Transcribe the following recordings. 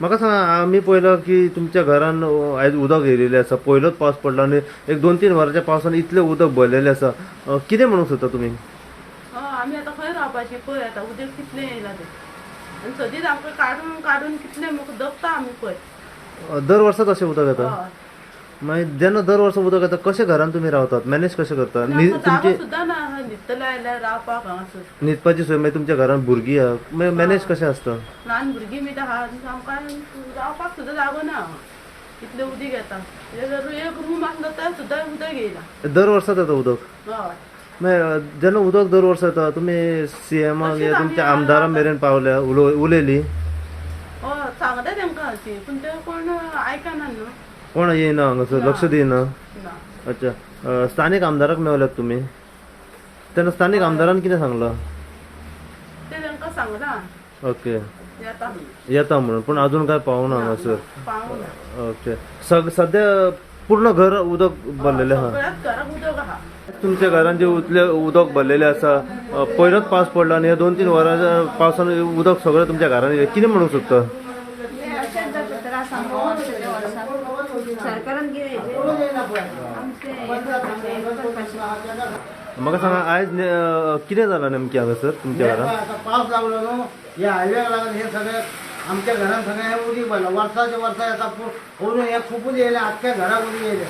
म्हाका सांगा, आमी पळयलां की तुमच्या घरान आयज उदक येयलेलें आसा. पयलोच पावस पडला आनी एक 2-3 वरांच्या पावसान इतलें उदक भरलेलें आसा. कितें म्हणूंक सोदता तुमी? हय, आमी आतां खंय रावपाचें पळय, आतां उदक कितलें येयलां तें, आनी सदींच आमकां काडून काडून कितलें दवता आमी पळय. दर वर्सा अशें उदक येता? हय. मागीर जेन्ना दर वर्सा उदक येता, कशें घरान तुमी रावतात, मॅनेज कशें करता? जागो तुमची सुद्दां ना न्हिदतले आयल्यार रावपाक हांगासर. न्हिदपाची सोय, मागीर तुमच्या घरान भुरगीं आहा, मागीर मॅनेज कशें आसता? ल्हान भुरगीं बी आहा, आमकां रावपाक सुद्दां जागो ना हांगा, इतलें उदीक येता. एक रूम आसलो तर सुद्दां उदक येयला. दर वर्साच येता उदक? हय. मागीर जेन्ना उदक दर वर्सा येता, तुमी सीएमाक या तुमच्या आमदारा मेरेन पावल्या, उलयली? हय, सांगता तेंकां अशी, पूण ते कोण आयकना न्हू. कोण येयना हांगासर, लक्ष दिना? ना. अच्छा, स्थानीक आमदाराक मेवल्यात तुमी तेन्ना स्थानीक आमदारान कितें सांगलां? ते तेंकां सांगलां. ओके. येता. येता म्हणून, पूण अजून काय पावना हांगासर? पावना. ओके. सद्या पूर्ण घर उदक भरलेलें आहा? सगळ्याच घराक उदक आहा. तुमच्या घरान जे उतले उदक भरलेलें आसा, पयलोच पावस पडला आनी ह्या 2-3 वरां पावसान उदक सगळें तुमच्या घरान येयलें, कितें म्हणूंक सोदता? अशेंच जाता त्रास आमकां सगळ्या वर्साक. सरकारान कितें आमचें. म्हाका सांगा, आयज कितें जालां नेमकें हांगासर तुमच्या घरान? आतां पावस लागलो न्हू, हे हायवेक लागून हे सगळे आमच्या घरान सगळें हें उदीक भरलां. वर्साच्या वर्सा येता, पूण अंदू हें खुबूच येयलें, आख्ख्या घराक उदीक येयलें.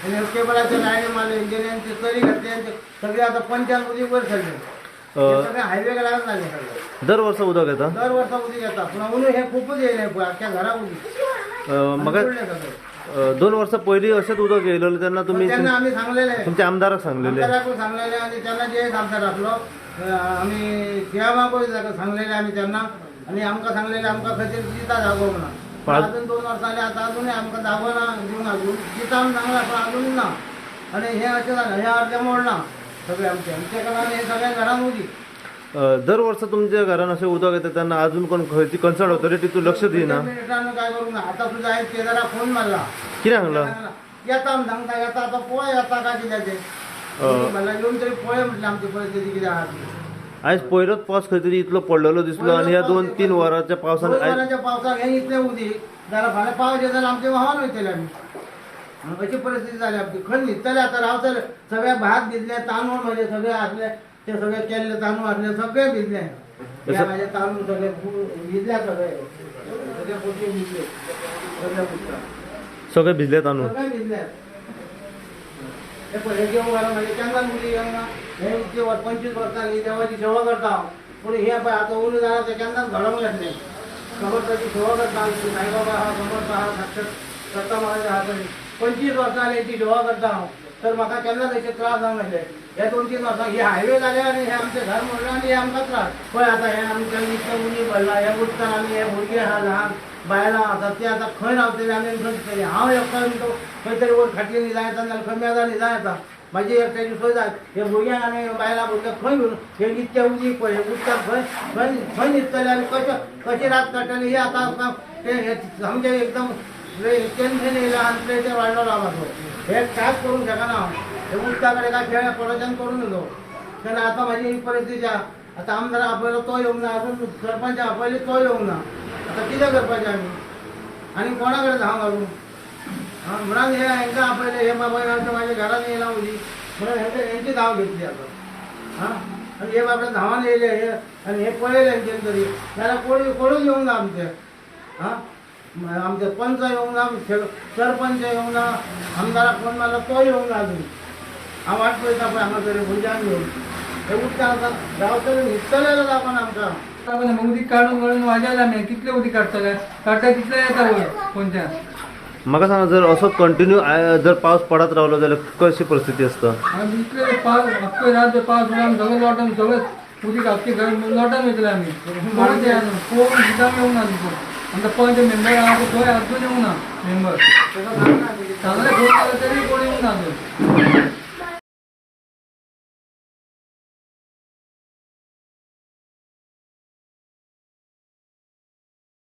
आनी केबलाचे लायनी मारले इंजिनियरान, ते चरी घातली आनी ते सगळे आतां पंचान उदीक वयर सरलें. हे सगळें हायवेक लागून जालें सगळें. दर वर्सा उदक येता? दर वर्सा उदीक येता, पूण अंदू हें खुबूच येयलें पळय, आख्ख्या घराक उदीक. म्हाका बुडलें सगळें. 2 वर्सां पयलीं अशेंच उदक येयलेलें तेन्ना तुमी तेन्ना आमी सांगलेलें तुमच्या आमदाराक सांगलेलें? आमदाराकूय सांगलेलें आनी तेन्ना जे आमदार आसलो, आमी सीएमाकूय सांगलेलें आमी तेन्ना, आनी आमकां सांगलेलें आमकां खंय तरी दिता जागो म्हणून. अजून 2 वर्सां जालीं, आतां अजूनय आमकां जागो ना दिवंक, अजून दिता म्हूण सांगलां पूण अजून ना. आनी हें अशें जालें, हें अर्दें मोडलां सगळें आमचें, आनी तेका लागून हें सगळें घरान उदीक. दर वर्सा तुमच्या घरान अशें उदक येता तेन्ना अजून कोण खंयची कन्सर्न ऑथॉरिटी तूं लक्ष दिना? मिनिस्टरान काय करूंक ना. आतां सुद्दां हांवें केदाराक फोन मारला. कितें सांगलां? येता म्हूण सांगता, येता आतां पळय येता काय कितें तें. म्हणल्यार येवन तरी पळय म्हटलें आमची परिस्थिती कितें आहा ती. आयज पयलोच पावस खंय तरी इतलो पडलेलो दिसलो आनी ह्या 2-3 वरांच्या पावसान 2 वरांच्या पावसाक हें इतलें उदीक जाल्यार फाल्यां पावस येता जाल्यार आमचें व्हांवन वयतलें आमी. अशी परिस्थिती जाली आमची. खंय न्हिदतले आतां, रावतले? सगळे भात भिजले, तांदूळ म्हजे सगळे आसले ते सगळे केल्ले तांदूळ आसले सगळे भिजले. हे माझे तांदूळ सगळे भिजले, सगळे सगळे पोटये भिजले, सगळे उदकान. सगळे भिजले तांदूळ? सगळे भिजले. हे पळय, हे देव घरा म्हणजे केन्ना मुली येवंक ना. हे इतके 25 वर्सां ही देवाची सेवा करता हांव, पूण हे पळय आतां उणें जालां तें केन्नाच घडोवंक येतलें. समर्थाची सेवा करता आमची, साईबाबा आहा, समर्थ आहा, साक्षात दत्ता महाराज आहा. तरी 25 वर्सां जालीं हेची सेवा करता हांव, तर म्हाका केन्नाच अशे त्रास जावंक नासले. हे 2-3 वर्सां हे हायवे जाले आनी हे आमचें घर मोडलें आनी हे आमकां त्रास. पळय आतां हें आमच्या इतलें उदीक भरलां, हे उदकान आमी हे भुरगे आहा ल्हान, बायलां आसा, ते आतां खंय रावतले आमी खंय दिसतले? हांव एकटो म्हणटो खंय तरी वयर खाटयेर न्हिदा येता, नाजाल्यार खंय मेजार न्हिदा येता, म्हाजी एकट्याची सोय जाय. हे भुरग्यांक आनी बायलां भुरग्यांक खंय घेवन हे इतकें उदीक पळय, हे उदकान खंय खंय खंय न्हिदतले आनी कशी रात काडटले? हे आतां आमकां ते हे सामकें एकदम टेन्शन येयलां आनी प्रेशर वाडलो आमचो. हे कांयच करूंक शकना हांव, हे उदका कडेन काय खेळ कोणाच्यान करूं नजो. तेन्ना आतां म्हाजी ही परिस्थिती आहा. आतां आमदार आपयलो तो येवंक ना, अजून सरपंच आपयले तो येवंक ना. आतां कितें करपाचें आमी आनी कोणा कडेन धांव घालूं? आं, म्हणून हे हांकां आपयले, हे बाबा आमच्या म्हाज्या घरान येयला उदीक म्हणून हेंची धांव घेतली आतां. आं, आनी हे बाबडे धांवान येयले हे आनी हे पळयले हेंच्यान तरी, नाजाल्यार कोणूच येवंक ना आमचे. आं, आमचे पंच येवंक ना, सरपंच येवंक ना, आमदाराक फोन मारलो तो येवंक ना अजून. हांव वाट पळयता पळय हांगा तरी भुरग्यांक घेवन. हे उदकान आतां रावतले न्हिदतले जाल्यार दाखोवन आमकां. उदीक काडून काडून वाजेल आमी, कितले उदीक काडटले, काडटा तितले येता वयर कोणच्यान. म्हाका सांगा, जर असोच कंटिन्यू जर पावस पडत रावलो जाल्यार कशी परिस्थिती आसता? आमी इतले पावस आख्खो रात जर पावस पडलो आमी सगळे लोटन, सगळे उदीक आख्खे घर लोटन वयतले आमी. कोणूच येना, कोण सुद्दां येवंक ना. तुका आमकां पंच मेंबर आहा थंय अजून येवंक ना मेंबर, सांगले फोन केलो तरी कोण येवंक ना अजून.